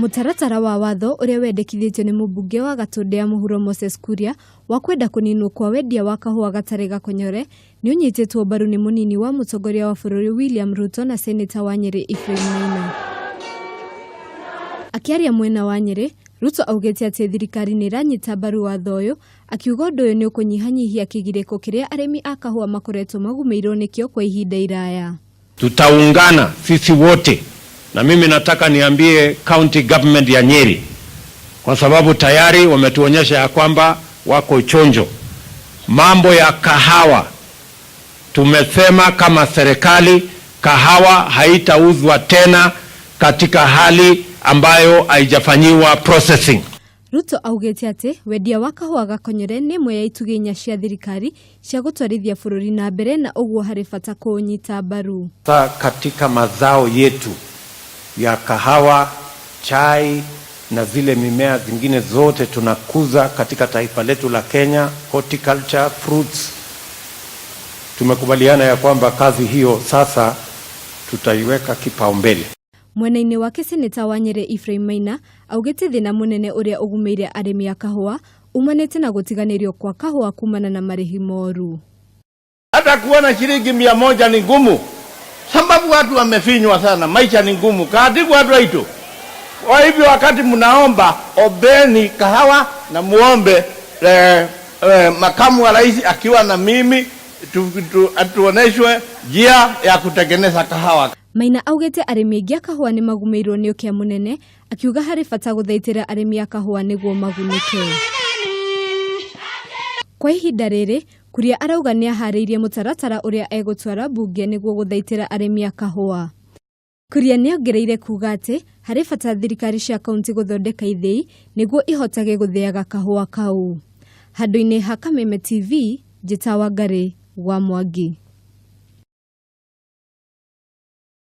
Mũtaratara wa watho ũrĩa wendekithĩtio nĩ mũmbunge wa Gatũndũ ya Mũhuro Moses Kuria wa kwenda kũninwo kwa wendia wa kahũa gatarĩ gakonyore nĩ ũnyitĩtwo mbaru nĩ mũnini wa mũtongoria wa bũrũri William Ruto na seneta wa Nyĩrĩ Ephraim Maina. Akĩaria mwena wa Nyĩrĩ, Ruto augĩte atĩ thirikari nĩ ĩranyita mbaru watho ũyũ, akiuga ũndũ ũyũ nĩ ũkũnyihanyihia kĩgirĩko kĩrĩa arĩmi a kahũa makoretwo magũmĩirwo nĩkĩo kwa ihinda iraya. Tutaungana sisi wote, na mimi nataka niambie county government ya Nyeri, kwa sababu tayari wametuonyesha ya kwamba wako chonjo. Mambo ya kahawa, tumesema kama serikali, kahawa haitauzwa tena katika hali ambayo haijafanyiwa processing. Ruto augĩte atĩ wendia wa kahũa gakonyore nĩ ĩmwe ya itugĩ inya cia thirikari cia gũtwarithia bũrũri na mbere na ũguo harĩ bata kũũnyita mbaru. Sasa katika mazao yetu ya kahawa, chai na zile mimea zingine zote tunakuza katika taifa letu la Kenya, horticulture, fruits, tumekubaliana ya kwamba kazi hiyo sasa tutaiweka kipaumbele. Mwena-inĩ wake seneta wa Nyĩrĩ Ephraim Maina augĩte thĩna mũnene ũrĩa ũgũmĩire arĩmi a kahũa umanĩte na gũtiganĩrio kwa kahũa kumana na marĩhi moru. Hata kuona shilingi 100 ni ngumu, sababu watu wamefinywa sana, maisha ni ngumu kaatiku watu aitu. Kwa hivyo wakati mnaomba, ombeni kahawa na muombe makamu wa rais akiwa na mimi atuoneshwe njia ya kutengeneza kahawa. Maina augĩte arĩmi aingĩ a kahũa nĩ magũmĩirwo nĩ ũkĩa mũnene, akiuga harĩ bata gũthaitĩra arĩmi a kahũa nĩguo magunĩke. Kwa ihinda rĩrĩ, Kuria arauga nĩ aharĩirie mũtaratara ũrĩa egũtwara mbunge nĩguo gũthaitĩra arĩmi a kahũa. Kuria nĩongereire kuga atĩ harĩ bata thirikari cia kaunti gũthondeka ithĩi nĩguo ihotage gũthĩaga kahũa kau. Handũ-inĩ ha Kameme TV, Njĩta Wangarĩ wa Mwangi.